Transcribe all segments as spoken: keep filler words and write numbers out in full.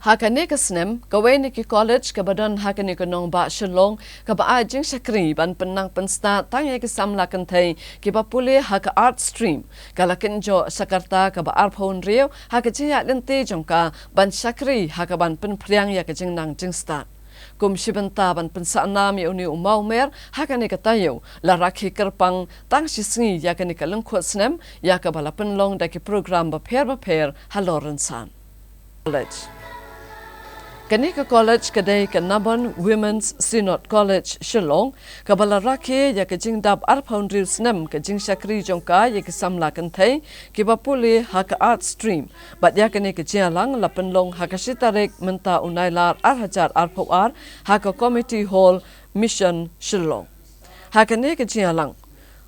Ha kane ka snem, kawei na ki college kaba don ha kane ka nongbah Shillong, kaba ai jingshakri ban pynnang pynstad tang ïa ki samla kynthei kiba pule ha ka Arts stream, ka la kynjoh sha ka rta kaba arphew hynriew ha ka jingïaid lynti jong ka ban shakri ha kaban pynphriang ïa ka jingnang jingstad. Kum shi bynta ban pynsah nam ïa une u mawmer ha kane ka taïew, la rakhe kyrpang tang shi sngi ïa kane ka lyngkhuh snem, ïa kaba la pynlong da ki program bapher bapher halor rynsan. College. Kane ka college ka dei ka Nabon Women's Synod College, Shillong, kaba la rakhe ïa ka jingdap arphew hynriew snem ka jingshakri jong ka ïa ki samla kynthei kiba pule ha ka Arts stream. Bad ïa kane ka jingïalang la pynlong ha ka shi tarik mynta u Nailar ar hajar arphew ar ha ka Community Hall, Mission, Shillong. Ha kane ka jingïalang,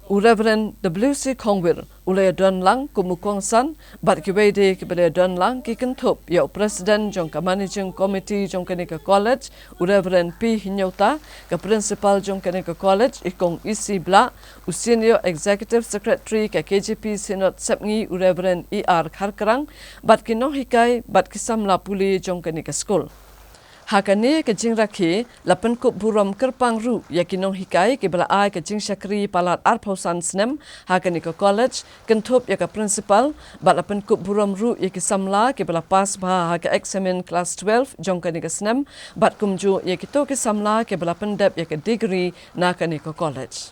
u Reverend W C Khongwir u la ïadon lang kum u kongsan, bad kiwei de kiba la ïadon lang ki kynthup ïa u President jong ka Managing Committee jong kane ka college, u Reverend P Hynñiewta, ka Principal jong kane ka college, i Kong E C Blah, u Senior Executive Secretary ka K J P Synod Sepngi, u Reverend E R Kharkrang, bad ki nonghikai bad ki samla pule jong kane ka skul. Ha kane ka jingrakhe, la pynkup burom kyrpang ruh ïa ki nonghikai kiba la ai ka jingshakri palat arphew san snem ha kane ka college, kynthup ïa ka Principal, bad la pynkup burom ruh ïa ki samla kiba la pass bha ha ka eksamin klas twelve jong kane ka snem, bad kumjuh ïa kito ki samla kiba la pyndep ïa ka degree na kane ka college.